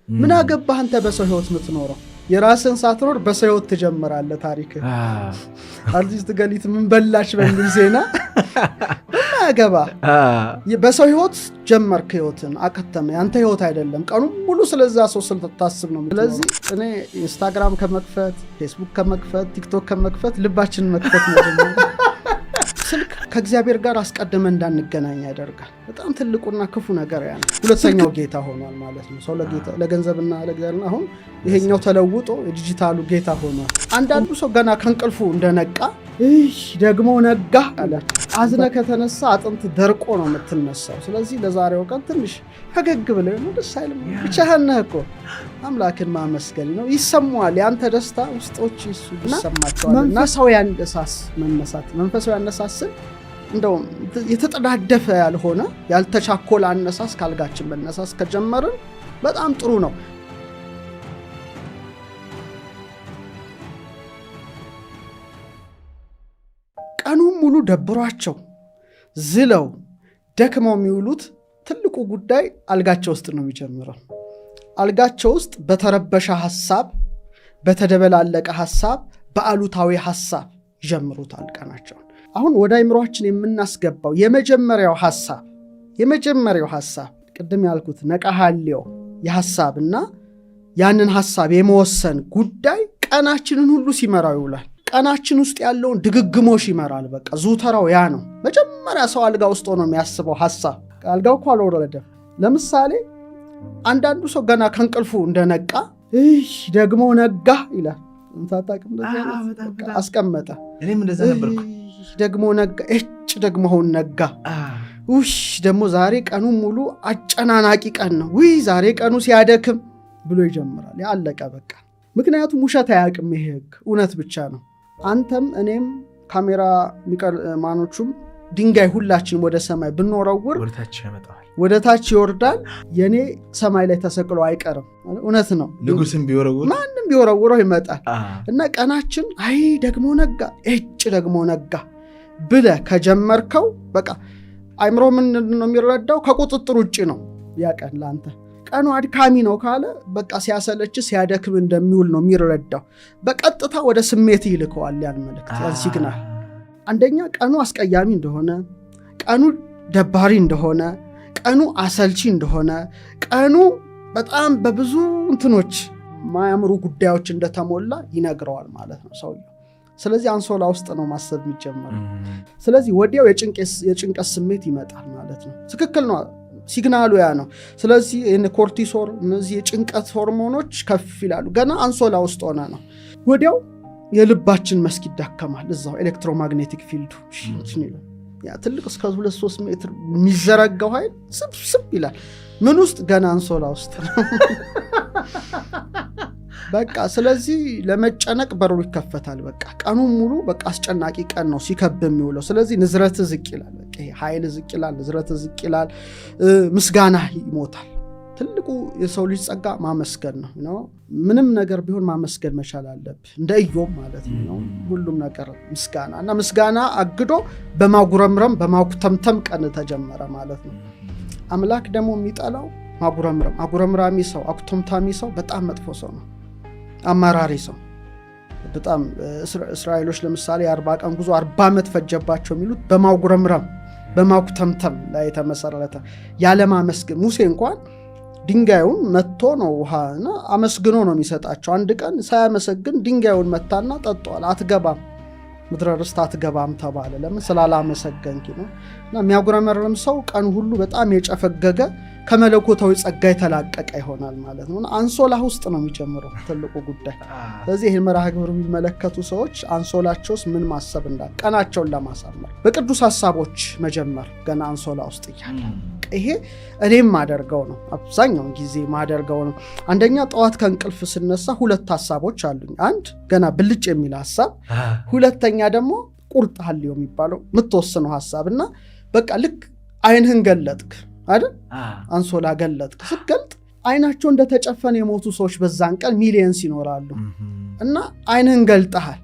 ምን አገባህ አንተ በሰው ህይወት የምትኖረው? የራስን ሳትኖር በሰው ህይወት ትጀምራለህ ታሪክ። አርቲስት ገሊት ምን በላች በሚል ዜና አገባ በሰው ህይወት ጀመርክ፣ ህይወትን አከተመ። ያንተ ህይወት አይደለም። ቀኑ ሙሉ ስለዛ ሰው ስታስብ ነው። ስለዚህ እኔ ኢንስታግራም ከመክፈት፣ ፌስቡክ ከመክፈት፣ ቲክቶክ ከመክፈት ልባችንን መክፈት ነው። ስልክ ከእግዚአብሔር ጋር አስቀድመ እንዳንገናኝ ያደርጋል። በጣም ትልቁና ክፉ ነገር ያ ነው። ሁለተኛው ጌታ ሆኗል ማለት ነው። ሰው ለገንዘብና ለእግዚአብሔር፣ አሁን ይሄኛው ተለውጦ የዲጂታሉ ጌታ ሆኗል። አንዳንዱ ሰው ገና ከእንቅልፉ እንደነቃ ይህ ደግሞ ነጋ አለ። አዝነ ከተነሳ አጥንት ደርቆ ነው የምትነሳው። ስለዚህ ለዛሬው ቀን ትንሽ ፈገግ ብለህ ነው፣ ደስ አይልም? ብቻህን ነህ እኮ፣ አምላክን ማመስገን ነው። ይሰማዋል፣ የአንተ ደስታ ውስጦች ይሰማቸዋል። እና ሰው ያነሳስ መነሳት መንፈሳዊ ያነሳስን እንደውም የተጠዳደፈ ያልሆነ ያልተቻኮለ አነሳስ ካልጋችን መነሳስ ከጀመርን በጣም ጥሩ ነው። ቀኑን ሙሉ ደብሯቸው ዝለው ደክመው የሚውሉት ትልቁ ጉዳይ አልጋቸው ውስጥ ነው የሚጀምረው። አልጋቸው ውስጥ በተረበሸ ሀሳብ፣ በተደበላለቀ ሀሳብ፣ በአሉታዊ ሀሳብ ይጀምሩታል ቀናቸውን። አሁን ወደ አይምሯችን የምናስገባው የመጀመሪያው ሀሳብ ቅድም ያልኩት ነቃሃሌው የሀሳብና ያንን ሀሳብ የመወሰን ጉዳይ ቀናችንን ሁሉ ሲመራው ይውላል። ቀናችን ውስጥ ያለውን ድግግሞሽ ይመራል። በቃ ዙተራው ያ ነው። መጀመሪያ ሰው አልጋ ውስጥ ሆኖ የሚያስበው ሀሳብ፣ አልጋው እኮ አልወረደም። ለምሳሌ አንዳንዱ ሰው ገና ከእንቅልፉ እንደነቃ ይህ ደግሞ ነጋ ይላል። ታጣቅም አስቀመጠ። እኔም እንደዛ ነበርኩ። ደግሞ ነጋ፣ እጭ ደግሞ አሁን ነጋ። ውሽ ደግሞ ዛሬ ቀኑ ሙሉ አጨናናቂ ቀን ነው። ውይ ዛሬ ቀኑ ሲያደክም ብሎ ይጀምራል። ያለቀ በቃ። ምክንያቱም ውሸት አያውቅም ይሄ ህግ፣ እውነት ብቻ ነው። አንተም እኔም ካሜራ ማኖቹም ድንጋይ ሁላችንም ወደ ሰማይ ብንወረውር ወደ ታች ይወርዳል። የኔ ሰማይ ላይ ተሰቅሎ አይቀርም። እውነት ነው። ንጉስም ቢወረውር ማንም ቢወረውረው ይመጣል። እና ቀናችን አይ ደግሞ ነጋ፣ እጭ ደግሞ ነጋ ብለህ ከጀመርከው በቃ አይምሮ ምንድን ነው የሚረዳው? ከቁጥጥር ውጭ ነው ያ ቀን ለአንተ። ቀኑ አድካሚ ነው ካለ በቃ ሲያሰለች ሲያደክም እንደሚውል ነው የሚረዳው። በቀጥታ ወደ ስሜት ይልከዋል ያን መልእክት፣ ያን signal። አንደኛ ቀኑ አስቀያሚ እንደሆነ፣ ቀኑ ደባሪ እንደሆነ፣ ቀኑ አሰልቺ እንደሆነ፣ ቀኑ በጣም በብዙ እንትኖች ማያምሩ ጉዳዮች እንደተሞላ ይነግረዋል ማለት ነው ሰውየው። ስለዚህ አንሶላ ውስጥ ነው ማሰብ የሚጀመረው። ስለዚህ ወዲያው የጭንቀት ስሜት ይመጣል ማለት ነው። ትክክል ነው። Signal ኡ ያ ነው። ስለዚህ cortisol፣ እነዚህ የጭንቀት ሆርሞኖች ከፍ ይላሉ። ገና አንሶላ ውስጥ ሆነ ነው። ወዲያው የልባችን መስክ ይዳከማል። እዛው electromagnetic field ኡ ያ ትልቅ እስከ 2-3 ሜትር የሚዘረጋው ኃይል ስብስብ ይላል። ምን ውስጥ? ገና አንሶላ ውስጥ ነው። በቃ ስለዚህ ለመጨነቅ በሩ ይከፈታል። በቃ ቀኑን ሙሉ በቃ አስጨናቂ ቀን ነው ሲከብ የሚውለው። ስለዚህ ንዝረት ዝቅ ይላል። በቃ ይሄ ኃይል ዝቅ ይላል፣ ንዝረት ዝቅ ይላል፣ ምስጋና ይሞታል። ትልቁ የሰው ልጅ ጸጋ ማመስገን ነው። ምንም ነገር ቢሆን ማመስገን መቻል አለብህ። እንደ ኢዮብ ማለት ነው። ሁሉም ነገር ምስጋና እና ምስጋና አግዶ በማጉረምረም በማኩተምተም ቀን ተጀመረ ማለት ነው። አምላክ ደግሞ የሚጠላው ማጉረምረም። አጉረምራሚ ሰው፣ አኩተምታሚ ሰው በጣም መጥፎ ሰው ነው። አማራሪ ሰው በጣም። እስራኤሎች ለምሳሌ የ40 ቀን ጉዞ 40 ዓመት ፈጀባቸው የሚሉት በማጉረምረም በማኩተምተም ላይ የተመሰረተ ያለማመስገን። ሙሴ እንኳን ድንጋዩን መትቶ ነው ውሃ አመስግኖ ነው የሚሰጣቸው። አንድ ቀን ሳያመሰግን ድንጋዩን መታና ጠጠዋል። አትገባም፣ ምድረ ርስት አትገባም ተባለ። ለምን? ስላላመሰገንኪ ነው። እና የሚያጉረመርም ሰው ቀን ሁሉ በጣም የጨፈገገ ከመለኮታዊ ጸጋ የተላቀቀ ይሆናል ማለት ነው። አንሶላ ውስጥ ነው የሚጀምረው ትልቁ ጉዳይ። ስለዚህ ይህን መርሃ ግብር የሚመለከቱ ሰዎች አንሶላቸው ውስጥ ምን ማሰብ እንዳለ ቀናቸውን ለማሳመር በቅዱስ ሀሳቦች መጀመር ገና አንሶላ ውስጥ እያለ። ይሄ እኔም ማደርገው ነው፣ አብዛኛውን ጊዜ ማደርገው ነው። አንደኛ ጠዋት ከእንቅልፍ ስነሳ ሁለት ሀሳቦች አሉኝ። አንድ ገና ብልጭ የሚል ሀሳብ፣ ሁለተኛ ደግሞ ቁርጥ ሀልዮ የሚባለው የምትወስነው ሀሳብ። እና በቃ ልክ አይንህን ገለጥክ አይደል? አንሶላ ገለጥክ። ስትገልጥ አይናቸው እንደተጨፈነ የሞቱ ሰዎች በዛን ቀን millions ይኖራሉ እና አይንህን ገልጠሃል።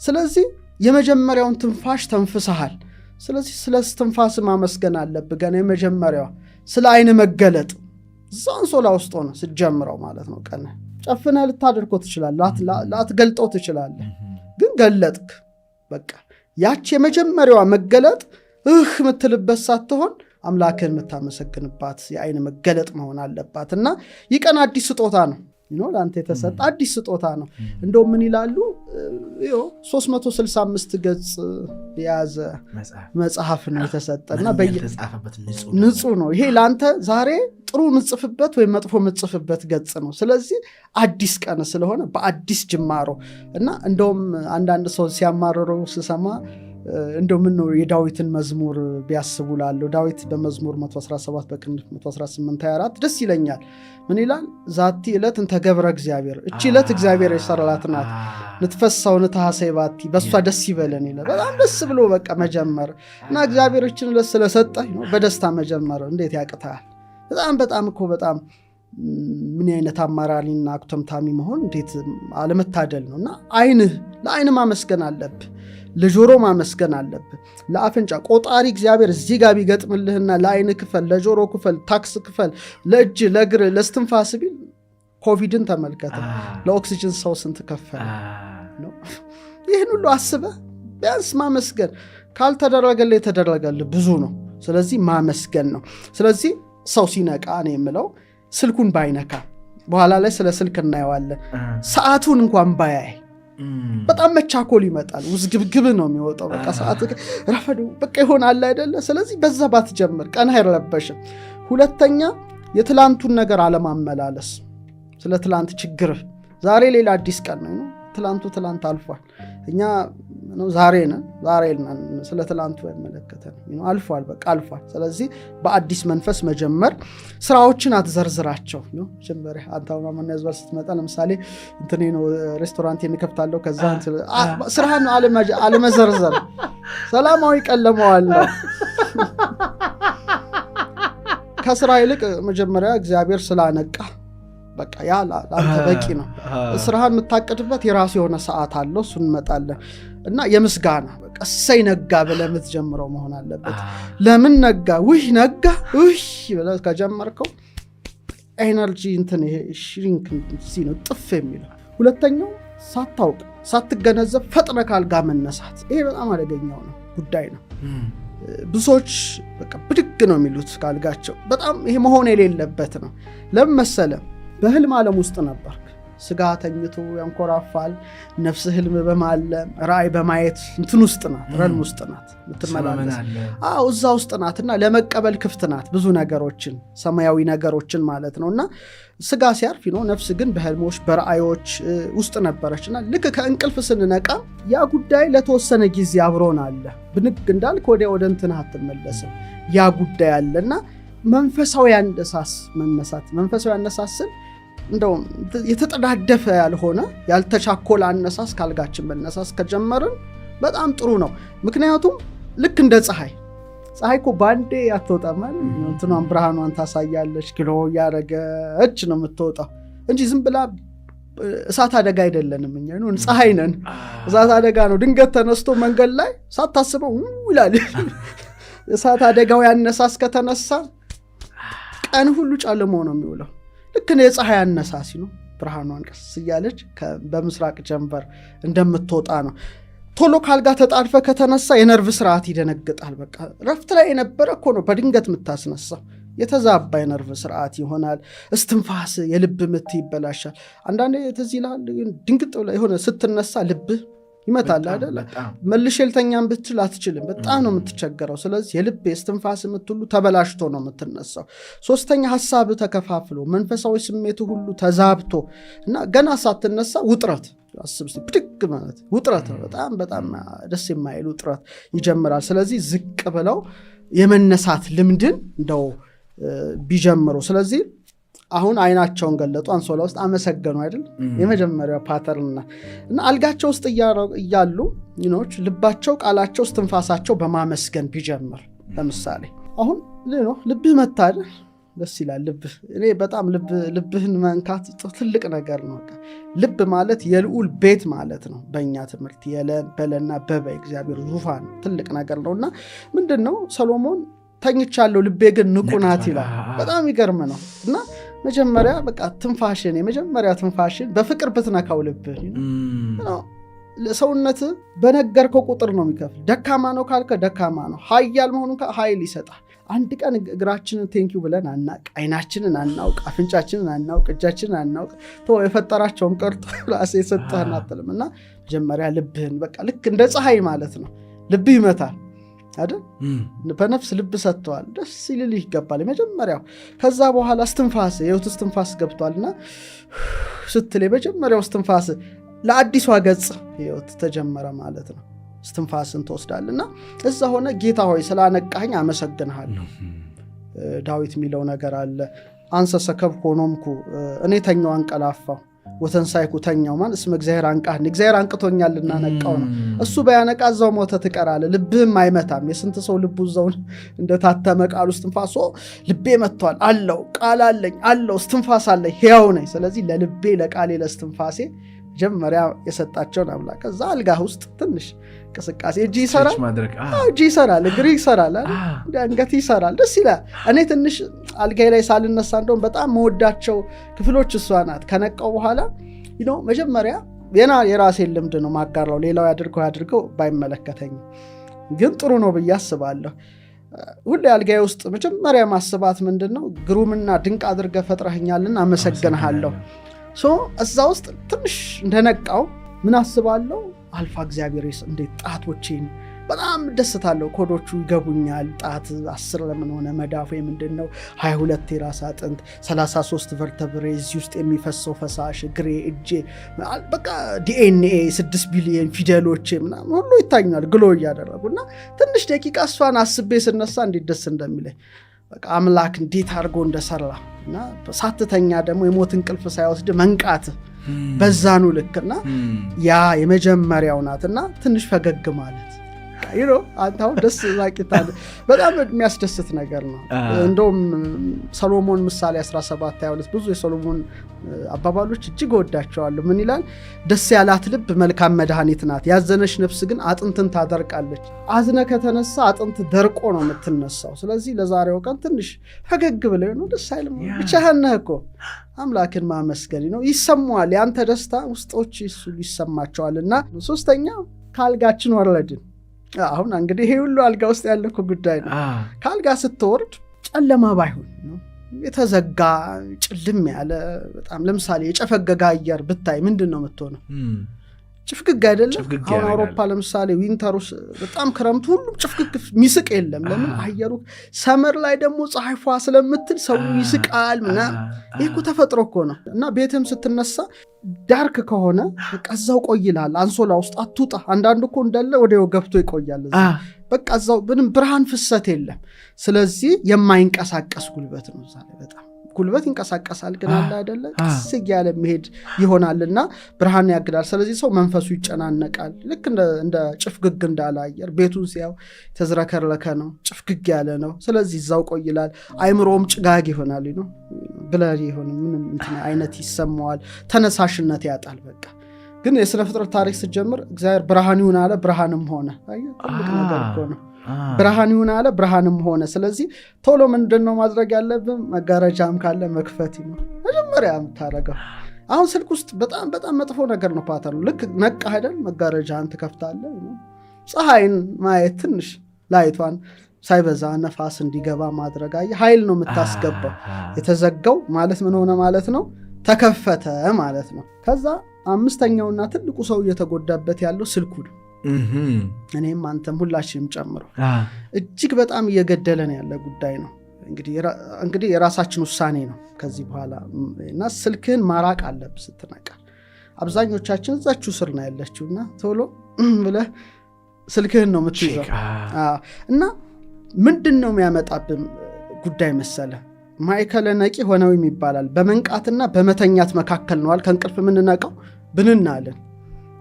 ስለዚህ የመጀመሪያውን ትንፋሽ ተንፍሰሃል። ስለዚህ ስለ ትንፋስ ማመስገን አለብህ። ገና የመጀመሪያዋ ስለ አይን መገለጥ እዛ አንሶላ ውስጥ ሆነ ስትጀምረው ማለት ነው። ቀን ጨፍነህ ልታደርገው ትችላለህ፣ ላትገልጠው ትችላለህ። ግን ገለጥክ። በቃ ያች የመጀመሪያዋ መገለጥ እህ የምትልበት ሳትሆን አምላክህን የምታመሰግንባት የአይን መገለጥ መሆን አለባት። እና ይህ ቀን አዲስ ስጦታ ነው፣ ለአንተ የተሰጠ አዲስ ስጦታ ነው። እንደው ምን ይላሉ፣ 365 ገጽ የያዘ መጽሐፍ ነው የተሰጠ እና ንጹህ ነው። ይሄ ለአንተ ዛሬ ጥሩ ምጽፍበት ወይም መጥፎ ምጽፍበት ገጽ ነው። ስለዚህ አዲስ ቀን ስለሆነ በአዲስ ጅማሮ እና እንደውም አንዳንድ ሰው ሲያማርረው ስሰማ እንደው ምን ነው የዳዊትን መዝሙር ቢያስቡ ላለሁ። ዳዊት በመዝሙር 117 በቅንፍ 118 24 ደስ ይለኛል። ምን ይላል? ዛቲ ዕለት እንተ ገብረ እግዚአብሔር፣ እቺ ዕለት እግዚአብሔር የሰራት ናት፣ ንትፈሳው ንትሐሰይ ባቲ፣ በእሷ ደስ ይበለን ይላል። በጣም ደስ ብሎ በቃ መጀመር እና እግዚአብሔር እችን ዕለት ስለሰጠ በደስታ መጀመር እንዴት ያቅታል? በጣም በጣም እኮ በጣም ምን አይነት አማራሪና አኩተምታሚ መሆን እንዴት አለመታደል ነው። እና አይንህ ለአይን ማመስገን አለብህ፣ ለጆሮ ማመስገን አለብህ፣ ለአፍንጫ ቆጣሪ እግዚአብሔር እዚህ ጋር ቢገጥምልህና ለአይን ክፈል፣ ለጆሮ ክፈል፣ ታክስ ክፈል፣ ለእጅ ለእግር ለስትንፋስ ቢል ኮቪድን ተመልከተ፣ ለኦክሲጅን ሰው ስንት ከፈለ። ይህን ሁሉ አስበህ ቢያንስ ማመስገን ካልተደረገልህ የተደረገልህ ብዙ ነው። ስለዚህ ማመስገን ነው። ስለዚህ ሰው ሲነቃ ነው የምለው ስልኩን ባይነካ፣ በኋላ ላይ ስለ ስልክ እናየዋለን። ሰዓቱን እንኳን ባያይ በጣም መቻኮል ይመጣል። ውዝግብግብ ነው የሚወጣው። በቃ ሰዓት ረፈዱ በቃ ይሆናል አይደለ? ስለዚህ በዛ ባትጀምር ቀን አይረበሽም። ሁለተኛ የትላንቱን ነገር አለማመላለስ፣ ስለ ትላንት ችግር ዛሬ ሌላ አዲስ ቀን ነው። ትላንቱ ትላንት አልፏል። እኛ ዛሬ ነን፣ ዛሬ ነን። ስለ ትላንቱ አይመለከተንም። አልፏል፣ በቃ አልፏል። ስለዚህ በአዲስ መንፈስ መጀመር። ስራዎችን አትዘርዝራቸው። መጀመሪያ አንተ አሁን ያዝባል ስትመጣ ለምሳሌ እንትኔ ነው ሬስቶራንት እንከፍታለሁ፣ ከዛ ስራህን አለመዘርዘር ሰላማዊ ቀን ለመዋል ነው። ከስራ ይልቅ መጀመሪያ እግዚአብሔር ስላነቃ በቃ ያ ለአንተ በቂ ነው። ስራህን የምታቅድበት የራሱ የሆነ ሰዓት አለው፣ እሱን እንመጣለን። እና የምስጋና በቃ እሰይ ነጋ ብለህ የምትጀምረው መሆን አለበት። ለምን ነጋ? ውይ ነጋ ውይ ብለህ ከጀመርከው energy እንትን ይሄ shrink ነው ጥፍ የሚለው። ሁለተኛው ሳታውቅ ሳትገነዘብ ፈጥነህ ካልጋ መነሳት፣ ይሄ በጣም አደገኛው ነው ጉዳይ ነው። ብዙዎች በቃ ብድግ ነው የሚሉት ካልጋቸው። በጣም ይሄ መሆን የሌለበት ነው። ለምን መሰለህ? በህልም ዓለም ውስጥ ነበርክ። ስጋ ተኝቶ ያንኮራፋል። ነፍስ ህልም በማለም ራእይ በማየት እንትን ውስጥ ናት፣ realm ውስጥ ናት የምትመላለስ። አዎ እዛ ውስጥ ናት እና ለመቀበል ክፍት ናት ብዙ ነገሮችን፣ ሰማያዊ ነገሮችን ማለት ነው። እና ስጋ ሲያርፍ ነው፣ ነፍስ ግን በህልሞች በራእዮች ውስጥ ነበረች። እና ልክ ከእንቅልፍ ስንነቃ ያ ጉዳይ ለተወሰነ ጊዜ አብሮን አለ። ብንግ እንዳልክ ወዲያ ወደ እንትንህ አትመለስም። ያ ጉዳይ አለ እና መንፈሳዊ አነሳስ መነሳት፣ መንፈሳዊ አነሳስን እንደው የተጠዳደፈ ያልሆነ ያልተቻኮለ አነሳስ ካልጋችን መነሳስ ከጀመርን በጣም ጥሩ ነው። ምክንያቱም ልክ እንደ ፀሐይ፣ ፀሐይ እኮ ባንዴ አትወጣም አይደል? እንትኗን ብርሃኗን ታሳያለች፣ glow እያደረገች ነው የምትወጣው እንጂ ዝም ብላ እሳት አደጋ አይደለንም እኛ ፀሐይ ነን። እሳት አደጋ ነው ድንገት ተነስቶ መንገድ ላይ ሳታስበው ይላል። እሳት አደጋው ያነሳስ ከተነሳ ቀን ሁሉ ጨልሞ ነው የሚውለው። ልክ ነው የፀሐይ አነሳሲ ነው፣ ብርሃኗን ቀስ እያለች በምስራቅ ጀንበር እንደምትወጣ ነው። ቶሎ ካልጋ ተጣድፈ ከተነሳ የነርቭ ስርዓት ይደነግጣል። በቃ ረፍት ላይ የነበረ እኮ ነው በድንገት የምታስነሳው። የተዛባ የነርቭ ስርዓት ይሆናል። እስትንፋስ፣ የልብ ምት ይበላሻል። አንዳንዴ ትዝ ይልሃል ድንግጥ ብለህ የሆነ ስትነሳ ልብህ ይመታል አይደለ? መልሼ ልተኛም ብትል አትችልም። በጣም ነው የምትቸገረው። ስለዚህ የልብ የእስትንፋስ ምት ሁሉ ተበላሽቶ ነው የምትነሳው። ሶስተኛ ሀሳብ ተከፋፍሎ መንፈሳዊ ስሜቱ ሁሉ ተዛብቶ እና ገና ሳትነሳ ውጥረት አስብ፣ ብድግ ማለት ውጥረት ነው። በጣም በጣም ደስ የማይል ውጥረት ይጀምራል። ስለዚህ ዝቅ ብለው የመነሳት ልምድን እንደው ቢጀምሩ። ስለዚህ አሁን አይናቸውን ገለጡ፣ አንሶላ ውስጥ አመሰገኑ አይደል? የመጀመሪያው pattern እና አልጋቸው ውስጥ እያሉ ልባቸው፣ ቃላቸው፣ እስትንፋሳቸው በማመስገን ቢጀምር። ለምሳሌ አሁን ልብህ መታ አይደል? ደስ ይላል ልብህ። እኔ በጣም ልብህን መንካት ትልቅ ነገር ነው። ልብ ማለት የልዑል ቤት ማለት ነው። በእኛ ትምህርት የለ በለና በበ እግዚአብሔር ዙፋን ትልቅ ነገር ነው። እና ምንድን ነው ሰሎሞን ተኝቻለሁ ልቤ ግን ንቁ ናት ይላል። በጣም ይገርም ነው። እና መጀመሪያ በቃ ትንፋሽን፣ የመጀመሪያ ትንፋሽን በፍቅር ብትነካው ልብህን፣ ሰውነት በነገርከው ቁጥር ነው የሚከፍል። ደካማ ነው ካልከ ደካማ ነው፣ ሀያል መሆኑን ኃይል ይሰጣል። አንድ ቀን እግራችንን thank you ብለን አናቅ፣ አይናችንን አናውቅ፣ አፍንጫችንን አናውቅ፣ እጃችንን አናውቅ። የፈጠራቸውን ቀርቶ ራስህ የሰጠህን አትልም። እና መጀመሪያ ልብህን በቃ ልክ እንደ ፀሐይ ማለት ነው። ልብህ ይመታል አይደል? በነፍስ ልብ ሰጥተዋል። ደስ ይልልህ ይገባል የመጀመሪያው። ከዛ በኋላ እስትንፋስ፣ የህይወት እስትንፋስ ገብቷል እና ስትል የመጀመሪያው እስትንፋስ ለአዲሷ ገጽ ህይወት ተጀመረ ማለት ነው። እስትንፋስን ትወስዳል እና እዛ ሆነ ጌታ ሆይ ስላነቃኸኝ አመሰግንሃለሁ። ዳዊት የሚለው ነገር አለ። አንሰ ሰከብኩ ወኖምኩ፣ እኔ ተኛው አንቀላፋው፣ ወተንሳይኩ ተኛው ማን እስመ እግዚአብሔር አንቅሐኒ፣ እግዚአብሔር አንቅቶኛልና ነቃው ነው። እሱ ባያነቃ እዛው ሞተ ትቀራለህ። ልብህም አይመታም። የስንት ሰው ልቡ እዛው እንደታተመ ቃል ውስጥ ትንፋሶ ልቤ መጥቷል አለው፣ ቃል አለኝ አለው፣ እስትንፋስ አለኝ፣ ሕያው ነኝ። ስለዚህ ለልቤ፣ ለቃሌ፣ ለእስትንፋሴ መጀመሪያ የሰጣቸውን አምላክ። ከዛ አልጋህ ውስጥ ትንሽ እንቅስቃሴ፣ እጅ ይሰራል፣ እጅ ይሰራል፣ እግር ይሰራል፣ አንገት ይሰራል። ደስ ይላል። እኔ ትንሽ አልጋዬ ላይ ሳልነሳ እንደውም በጣም መወዳቸው ክፍሎች እሷ ናት። ከነቃው በኋላ መጀመሪያ የና የራሴን ልምድ ነው ማጋራው። ሌላው ያድርገው ያድርገው ባይመለከተኝም ግን ጥሩ ነው ብዬ አስባለሁ። ሁሌ አልጋዬ ውስጥ መጀመሪያ ማስባት ምንድን ነው? ግሩምና ድንቅ አድርገህ ፈጥረኸኛልና አመሰግንሃለሁ። So እዛ ውስጥ ትንሽ እንደነቃው ምን አስባለሁ? አልፋ እግዚአብሔር እንዴት ጣቶቼን በጣም ደስታለሁ። ኮዶቹ ይገቡኛል። ጣት 10 ለምን ሆነ? መዳፉ ምንድን ነው? 22 የራስ አጥንት፣ 33 vertebrae፣ እዚህ ውስጥ የሚፈሰው ፈሳሽ፣ እግሬ፣ እጄ፣ በቃ ዲኤንኤ፣ 6 ቢሊየን ፊደሎቼ ምናምን ሁሉ ይታኛል glow እያደረጉ። እና ትንሽ ደቂቃ እሷን አስቤ ስነሳ እንዴት ደስ እንደሚለኝ፣ በቃ አምላክ እንዴት አድርጎ እንደሰራ እና ሳትተኛ ደግሞ የሞት እንቅልፍ ሳይወስድ መንቃት በዛኑ ልክና ያ የመጀመሪያው ናት። እና ትንሽ ፈገግ ማለት አንተ አሁን ደስ ዛቂታ በጣም የሚያስደስት ነገር ነው። እንደውም ሰሎሞን ምሳሌ 17 22፣ ብዙ የሰሎሞን አባባሎች እጅግ እወዳቸዋለሁ። ምን ይላል? ደስ ያላት ልብ መልካም መድኃኒት ናት፣ ያዘነች ነፍስ ግን አጥንትን ታደርቃለች። አዝነ ከተነሳ አጥንት ደርቆ ነው የምትነሳው። ስለዚህ ለዛሬው ቀን ትንሽ ፈገግ ብለህ ነው፣ ደስ አይልም? ብቻህን ነህ እኮ፣ አምላክን ማመስገን ነው። ይሰማዋል። የአንተ ደስታ ውስጦች ይሰማቸዋል። እና ሶስተኛ ከአልጋችን ወረድን። አሁን እንግዲህ ይሄ ሁሉ አልጋ ውስጥ ያለ እኮ ጉዳይ ነው። ከአልጋ ስትወርድ ጨለማ ባይሆን፣ የተዘጋ ጭልም ያለ በጣም ለምሳሌ የጨፈገገ አየር ብታይ ምንድን ነው የምትሆነው? ጭፍግግ አይደለም? አሁን አውሮፓ ለምሳሌ winter ኡ በጣም ክረምቱ ሁሉም ጭፍግግ፣ ሚስቅ የለም። ለምን? አየሩ summer ላይ ደግሞ ፀሐይ ፏ ስለምትል ሰው ይስቃል ምናምን። ይህ እኮ ተፈጥሮ እኮ ነው። እና ቤትም ስትነሳ dark ከሆነ በቃ እዛው ቆይ ይልሃል። አንሶላ ውስጥ አትውጣ። አንዳንዱ እኮ እንዳለ ወዲያው ገብቶ ይቆያል። በቃ እዛው ምንም ብርሃን ፍሰት የለም። ስለዚህ የማይንቀሳቀስ ጉልበት ነው እዛ ላይ። በጣም ጉልበት ይንቀሳቀሳል፣ ግን አለ አይደለ ቀስ እያለ መሄድ ይሆናልና ብርሃን ያግዳል። ስለዚህ ሰው መንፈሱ ይጨናነቃል። ልክ እንደ ጭፍግግ እንዳለ አየር ቤቱን ሲያው የተዝረከረከ ነው፣ ጭፍግግ ያለ ነው። ስለዚህ እዛው ቆይ ይላል። አይምሮም ጭጋግ ይሆናል ነው፣ blurry የሆነ ምንም እንትን አይነት ይሰማዋል። ተነሳሽነት ያጣል። በቃ ግን የስነ ፍጥረት ታሪክ ስትጀምር እግዚአብሔር ብርሃን ይሁን አለ፣ ብርሃንም ሆነ። ትልቅ ነገር እኮ ነው። ብርሃን ይሁን አለ፣ ብርሃንም ሆነ። ስለዚህ ቶሎ ምንድን ነው ማድረግ ያለብን? መጋረጃም ካለ መክፈት ነው መጀመሪያ የምታደርገው። አሁን ስልክ ውስጥ በጣም በጣም መጥፎ ነገር ነው pattern ኡ። ልክ ነቃ አይደል፣ መጋረጃህን ትከፍታለህ። ፀሐይን ማየት፣ ትንሽ light ቷን ሳይበዛ ነፋስ እንዲገባ ማድረግ። አየህ፣ ኃይል ነው የምታስገባው። የተዘጋው ማለት ምን ሆነ ማለት ነው? ተከፈተ ማለት ነው። ከዛ አምስተኛውና ትልቁ ሰው እየተጎዳበት ያለው ስልኩ ነው። እኔም አንተም ሁላችንም ጨምሮ እጅግ በጣም እየገደለን ያለ ጉዳይ ነው። እንግዲህ የራሳችን ውሳኔ ነው ከዚህ በኋላ። እና ስልክህን ማራቅ አለብህ ስትነቃ። አብዛኞቻችን እዛችሁ ስር ነው ያለችው እና ቶሎ ብለህ ስልክህን ነው የምትይዘው። እና ምንድን ነው የሚያመጣብን ጉዳይ መሰለ? ማዕከለ ነቂ ሆነው ይባላል። በመንቃትና በመተኛት መካከል ነዋል። ከእንቅልፍ የምንነቃው ብንናለን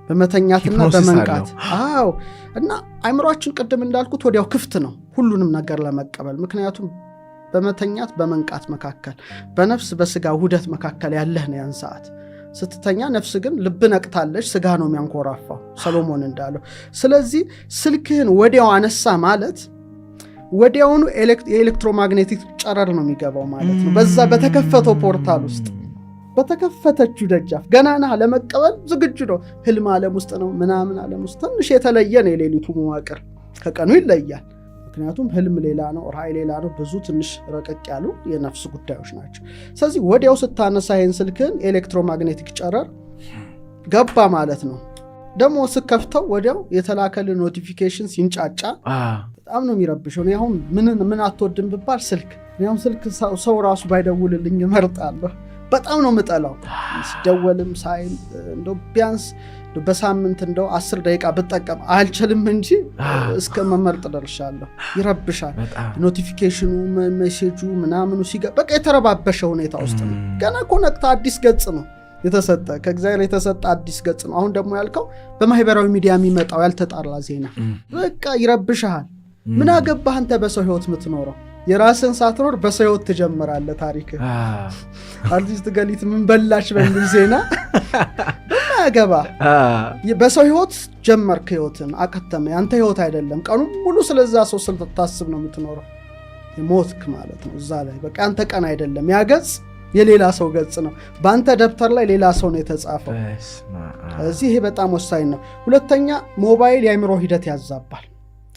በመተኛትና በመንቃት። አዎ፣ እና አይምሯችን ቅድም እንዳልኩት ወዲያው ክፍት ነው ሁሉንም ነገር ለመቀበል። ምክንያቱም በመተኛት በመንቃት መካከል፣ በነፍስ በስጋ ውህደት መካከል ያለህ ነው ያን ሰዓት ስትተኛ። ነፍስ ግን ልብ ነቅታለች፣ ስጋ ነው የሚያንኮራፋው ሰሎሞን እንዳለው። ስለዚህ ስልክህን ወዲያው አነሳ ማለት ወዲያውኑ የ electromagnetic ጨረር ነው የሚገባው ማለት ነው። በዛ በተከፈተው portal ውስጥ፣ በተከፈተችው ደጃፍ ገና ነህ፣ ለመቀበል ዝግጁ ነው። ህልም ዓለም ውስጥ ነው፣ ምናምን ዓለም ውስጥ ትንሽ የተለየ ነው። የሌሊቱ መዋቅር ከቀኑ ይለያል። ምክንያቱም ህልም ሌላ ነው፣ ራእይ ሌላ ነው። ብዙ ትንሽ ረቀቅ ያሉ የነፍስ ጉዳዮች ናቸው። ስለዚህ ወዲያው ስታነሳ ይህን ስልክህን electromagnetic ጨረር ገባ ማለት ነው። ደግሞ ስከፍተው ወዲያው የተላከልህ notification ሲንጫጫ በጣም ነው የሚረብሸው። እኔ አሁን ምን አትወድም ብባል ስልክ። እኔ አሁን ስልክ ሰው ራሱ ባይደውልልኝ እመርጣለሁ። በጣም ነው የምጠላው። ሲደወልም ሳይም እንደው ቢያንስ በሳምንት እንደው 10 ደቂቃ ብጠቀም አልችልም እንጂ እስከ መመርጥ ደርሻለሁ። ይረብሻል። Notification ኑ፣ message ኡ ምናምኑ ሲገባ በቃ የተረባበሸ ሁኔታ ውስጥ ነው። ገና እኮ ነቅተህ አዲስ ገጽ ነው የተሰጠ፣ ከእግዚአብሔር የተሰጠ አዲስ ገጽ ነው። አሁን ደግሞ ያልከው በማህበራዊ ሚዲያ የሚመጣው ያልተጣራ ዜና በቃ ይረብሽሃል። ምን አገባህ አንተ በሰው ህይወት የምትኖረው? የራስን ሳትኖር በሰው ህይወት ትጀምራለህ ታሪክ። አርቲስት ገሊት ምን በላች በሚል ዜና በማያገባ በሰው ህይወት ጀመርክ፣ ህይወትን አከተመ። ያንተ ህይወት አይደለም። ቀኑ ሙሉ ስለዛ ሰው ስታስብ ነው የምትኖረው። ሞትክ ማለት ነው እዛ ላይ። በቃ ያንተ ቀን አይደለም። ያ ገጽ የሌላ ሰው ገጽ ነው። በአንተ ደብተር ላይ ሌላ ሰው ነው የተጻፈው። ስለዚህ ይሄ በጣም ወሳኝ ነው። ሁለተኛ ሞባይል የአእምሮ ሂደት ያዛባል።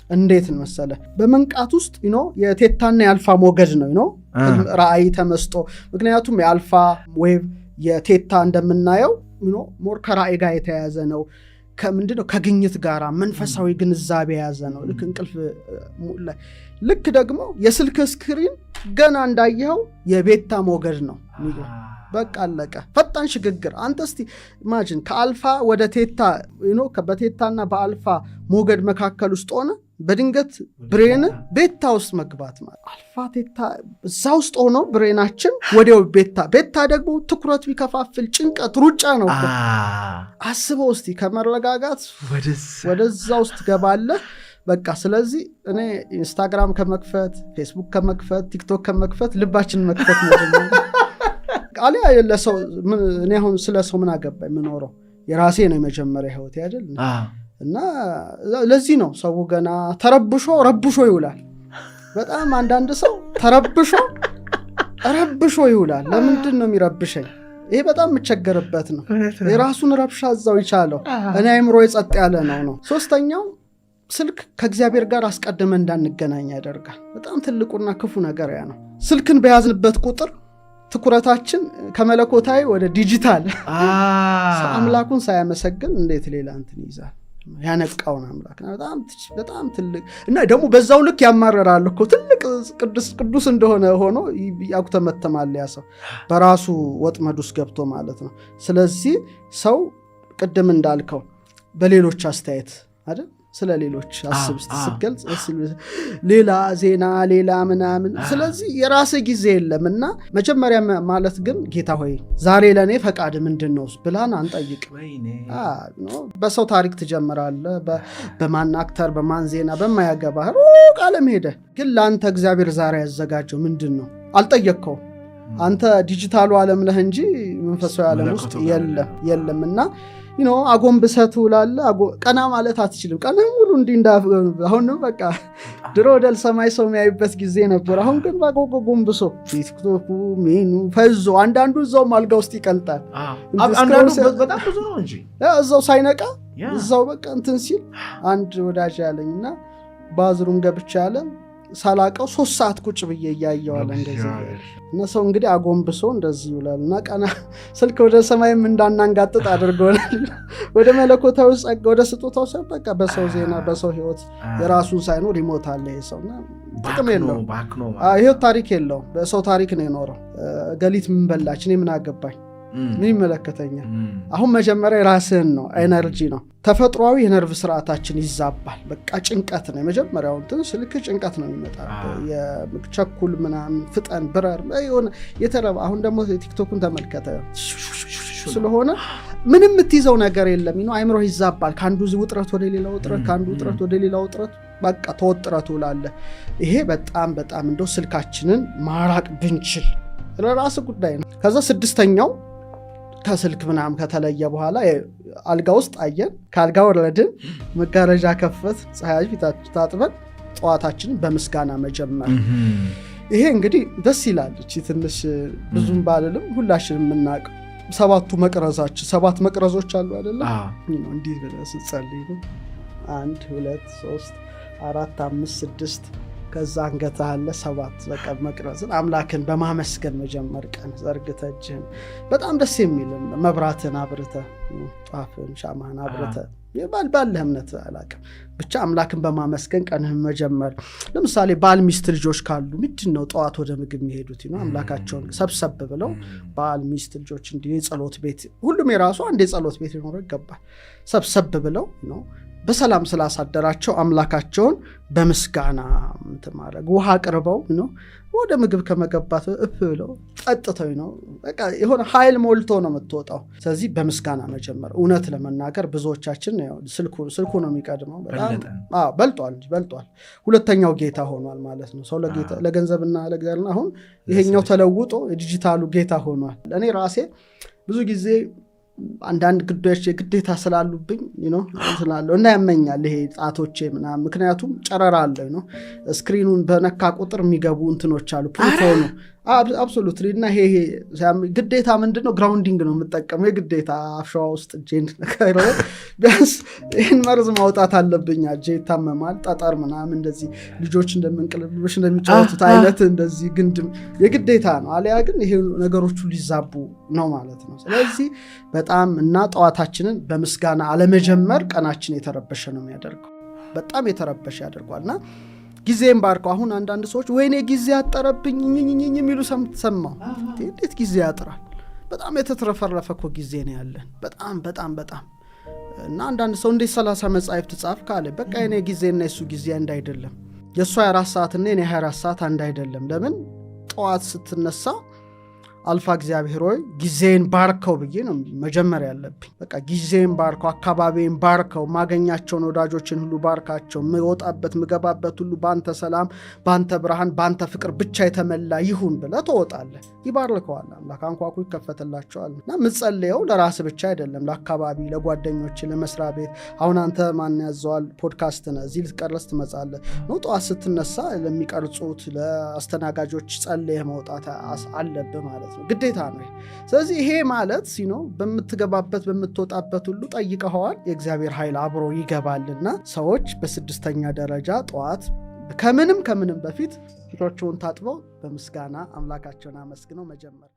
እንዴት መሰለ? በመንቃት ውስጥ የ theta ና የአልፋ ሞገድ ነው ራእይ፣ ተመስጦ። ምክንያቱም የ alpha wave፣ የ theta እንደምናየው more ከራእይ ጋር የተያያዘ ነው። ከምንድነው? ከግኝት ጋር መንፈሳዊ ግንዛቤ የያዘ ነው። ልክ እንቅልፍ ልክ ደግሞ የስልክ screen ገና እንዳየኸው የ beta ሞገድ ነው። በቃ አለቀ። ፈጣን ሽግግር። አንተ እስቲ imagine ከ alpha ወደ theta፣ በ theta ና በ alpha ሞገድ መካከል ውስጥ ሆነ በድንገት brain beta ውስጥ መግባት ማለት alpha theta እዛ ውስጥ ሆኖ brain ኣችን ወዲያው beta፣ beta ደግሞ ትኩረት ቢከፋፍል ጭንቀት፣ ሩጫ ነው። አስበው እስቲ፣ ከመረጋጋት ወደዛ ውስጥ ትገባለህ። በቃ ስለዚህ እኔ ኢንስታግራም ከመክፈት፣ ፌስቡክ ከመክፈት፣ ቲክቶክ ከመክፈት ልባችንን መክፈት ነው። አሊያ ለሰው እኔ አሁን ስለ ሰው ምን አገባኝ? የምኖረው የራሴ ነው፣ የመጀመሪያ ህይወቴ አይደል? እና ለዚህ ነው ሰው ገና ተረብሾ ረብሾ ይውላል። በጣም አንዳንድ ሰው ተረብሾ ረብሾ ይውላል። ለምንድን ነው የሚረብሸኝ? ይሄ በጣም የምቸገርበት ነው። የራሱን ረብሻ እዛው ይቻለው። እኔ አይምሮ የጸጥ ያለ ነው ነው። ሶስተኛው ስልክ ከእግዚአብሔር ጋር አስቀድመን እንዳንገናኝ ያደርጋል። በጣም ትልቁና ክፉ ነገር ያ ነው። ስልክን በያዝንበት ቁጥር ትኩረታችን ከመለኮታዊ ወደ ዲጂታል። አምላኩን ሳያመሰግን እንዴት ሌላ እንትን ይይዛል? ያነቃውን አምላክ በጣም ትልቅ እና ደግሞ በዛው ልክ ያማረራል እኮ። ትልቅ ቅዱስ እንደሆነ ሆኖ ያጉተመተማል ያ ሰው በራሱ ወጥመድ ውስጥ ገብቶ ማለት ነው። ስለዚህ ሰው ቅድም እንዳልከው በሌሎች አስተያየት አይደል? ስለ ሌሎች አስብ ስትገልጽ ሌላ ዜና፣ ሌላ ምናምን። ስለዚህ የራስህ ጊዜ የለም። እና መጀመሪያ ማለት ግን ጌታ ሆይ ዛሬ ለእኔ ፈቃድ ምንድን ነው ብላን አንጠይቅ። በሰው ታሪክ ትጀምራለህ፣ በማን actor፣ በማን ዜና፣ በማያገባህ ሩቅ ዓለም ሄደ። ግን ለአንተ እግዚአብሔር ዛሬ ያዘጋጀው ምንድን ነው አልጠየቅከውም። አንተ ዲጂታሉ ዓለም ነህ እንጂ መንፈሳዊ ዓለም ውስጥ የለም የለም። እና አጎንብሰህ ትውላለህ። ቀና ማለት አትችልም። ቀን ሙሉ እንዲህ እንዳ አሁንም በቃ ድሮ ወደ ሰማይ ሰው የሚያይበት ጊዜ ነበር። አሁን ግን ጎንብሶ ቲክቶኩ ሜኑ ፈዞ አንዳንዱ እዛውም አልጋ ውስጥ ይቀልጣል። በጣም ብዙ ነው እንጂ። እዛው ሳይነቃ እዛው በቃ እንትን ሲል አንድ ወዳጅ ያለኝ እና bathroom ገብቼ ያለ ሳላቀው 3 ሰዓት ቁጭ ብዬ እያየዋለ እንደዚህ። እና ሰው እንግዲህ አጎንብሶ እንደዚህ ይውላል እና ቀና ስልክ ወደ ሰማይም እንዳናንጋጥጥ አድርጎናል። ወደ መለኮታዊ ጸጋ፣ ወደ ስጦታው ሰው በቃ በሰው ዜና፣ በሰው ህይወት የራሱን ሳይኖር ይሞታል ይሄ ሰው እና ጥቅም የለውም። ህይወት ታሪክ የለውም። በሰው ታሪክ ነው የኖረው። ገሊት ምን በላች? እኔ ምን አገባኝ? ምን ይመለከተኛል? አሁን መጀመሪያ የራስህን ነው፣ energy ነው። ተፈጥሯዊ የነርቭ ስርዓታችን ይዛባል። በቃ ጭንቀት ነው የመጀመሪያው እንትን፣ ስልክ ጭንቀት ነው የሚመጣ፣ የቸኩል ምናምን፣ ፍጠን ብረር የሆነ የተረባ። አሁን ደግሞ ቲክቶኩን ተመልከተ ስለሆነ ምንም የምትይዘው ነገር የለም። አይምሮ ይዛባል። ከአንዱ ውጥረት ወደ ሌላ ውጥረት፣ ከአንዱ ውጥረት ወደ ሌላ ውጥረት፣ በቃ ተወጥረህ ትውላለህ። ይሄ በጣም በጣም እንደው ስልካችንን ማራቅ ብንችል ለራስ ጉዳይ ነው። ከዛ ስድስተኛው ከስልክ ምናምን ከተለየ በኋላ አልጋ ውስጥ አየን። ከአልጋ ወረድን፣ መጋረጃ ከፈት፣ ፀሐይ ፊታችን ታጥበን ጠዋታችንን በምስጋና መጀመር። ይሄ እንግዲህ ደስ ይላል። እቺ ትንሽ ብዙም ባልልም ሁላችንም የምናውቀው ሰባቱ መቅረዛችን፣ ሰባት መቅረዞች አሉ አይደለ? እንዲህ ብለህ ስትጸልይ ነው። 1 2 3 4 5 6፣ ከዛ አንገትህ አለ፣ ሰባት። በቃ መቅረዝን አምላክን በማመስገን መጀመር። ቀን ዘርግተህ እጅህን፣ በጣም ደስ የሚል መብራትን አብርተህ፣ ጧፍን ሻማህን አብርተህ፣ ባለህ እምነት አላውቅም፣ ብቻ አምላክን በማመስገን ቀንህን መጀመር። ለምሳሌ ባል፣ ሚስት፣ ልጆች ካሉ ምንድን ነው ጠዋት ወደ ምግብ የሚሄዱት? ነው አምላካቸውን ሰብሰብ ብለው ባል፣ ሚስት፣ ልጆች እንዲህ የጸሎት ቤት፣ ሁሉም የራሱ አንድ የጸሎት ቤት ሊኖረው ይገባል። ሰብሰብ ብለው ነው በሰላም ስላሳደራቸው አምላካቸውን በምስጋና እንትን ማድረግ፣ ውሃ አቅርበው ነው ወደ ምግብ ከመገባት እፍ ብለው ጠጥተው ነው፣ በቃ የሆነ ኃይል ሞልቶ ነው የምትወጣው። ስለዚህ በምስጋና መጀመር። እውነት ለመናገር ብዙዎቻችን ያው ስልኩ ነው የሚቀድመው። በጣም አዎ፣ በልጧል እንጂ በልጧል። ሁለተኛው ጌታ ሆኗል ማለት ነው። ሰው ለገንዘብና ለእግዚአብሔር፣ አሁን ይሄኛው ተለውጦ የዲጂታሉ ጌታ ሆኗል። እኔ ራሴ ብዙ ጊዜ አንዳንድ ጉዳዮች የግዴታ ስላሉብኝ ስላለው እና ያመኛል ይሄ ጣቶቼ ምናምን፣ ምክንያቱም ጨረራ አለው ነው፣ screen ኑን በነካ ቁጥር የሚገቡ እንትኖች አሉ፣ ፕሮቶኑ፣ absolutely። እና ይሄ ግዴታ ምንድን ነው grounding ነው የምጠቀመው፣ የግዴታ አሸዋ ውስጥ እጄን ቢያንስ ይህን መርዝ ማውጣት አለብኝ። እጄ ይታመማል፣ ጠጠር ምናምን እንደዚህ ልጆች እንደምንቅልብሎች እንደሚጫወቱት አይነት እንደዚህ ግንድ የግዴታ ነው። አሊያ ግን ይሄ ነገሮቹ ሊዛቡ ነው ማለት ነው። ስለዚህ በጣም እና ጠዋታችንን በምስጋና አለመጀመር ቀናችን የተረበሸ ነው የሚያደርገው፣ በጣም የተረበሸ ያደርጓል። እና ጊዜም ባርከው። አሁን አንዳንድ ሰዎች ወይኔ ጊዜ አጠረብኝ ኝኝኝኝ የሚሉ ሰማሁ። እንዴት ጊዜ ያጥራል? በጣም የተትረፈረፈ እኮ ጊዜ ነው ያለን። በጣም በጣም በጣም። እና አንዳንድ ሰው እንዴት 30 መጽሐፍ ጻፍክ አለ። በቃ የኔ ጊዜና የሱ ጊዜ አንድ አይደለም። የእሱ 24 ሰዓት እና የኔ 24 ሰዓት አንድ አይደለም። ለምን? ጠዋት ስትነሳ አልፋ እግዚአብሔር ሆይ ጊዜን ባርከው ብዬ ነው መጀመር ያለብኝ። በቃ ጊዜን ባርከው፣ አካባቢን ባርከው፣ ማገኛቸውን ወዳጆችን ሁሉ ባርካቸው፣ ምወጣበት ምገባበት ሁሉ በአንተ ሰላም፣ በአንተ ብርሃን፣ በአንተ ፍቅር ብቻ የተመላ ይሁን ብለህ ትወጣለህ። ይባርከዋል አምላክ፣ አንኳኩ ይከፈትላቸዋል። እና ምጸልየው ለራስ ብቻ አይደለም፣ ለአካባቢ፣ ለጓደኞች፣ ለመስሪያ ቤት። አሁን አንተ ማን ያዘዋል ፖድካስት ነህ፣ እዚህ ልትቀረጽ ትመጣለህ ነው። ጠዋት ስትነሳ ለሚቀርጹት ለአስተናጋጆች ጸልየህ መውጣት አለብህ ማለት ነው፣ ግዴታ ነው። ስለዚህ ይሄ ማለት ሲኖ በምትገባበት በምትወጣበት ሁሉ ጠይቀኸዋል፣ የእግዚአብሔር ኃይል አብሮ ይገባልና ሰዎች በስድስተኛ ደረጃ ጠዋት ከምንም ከምንም በፊት ፊታቸውን ታጥበው በምስጋና አምላካቸውን አመስግነው መጀመር።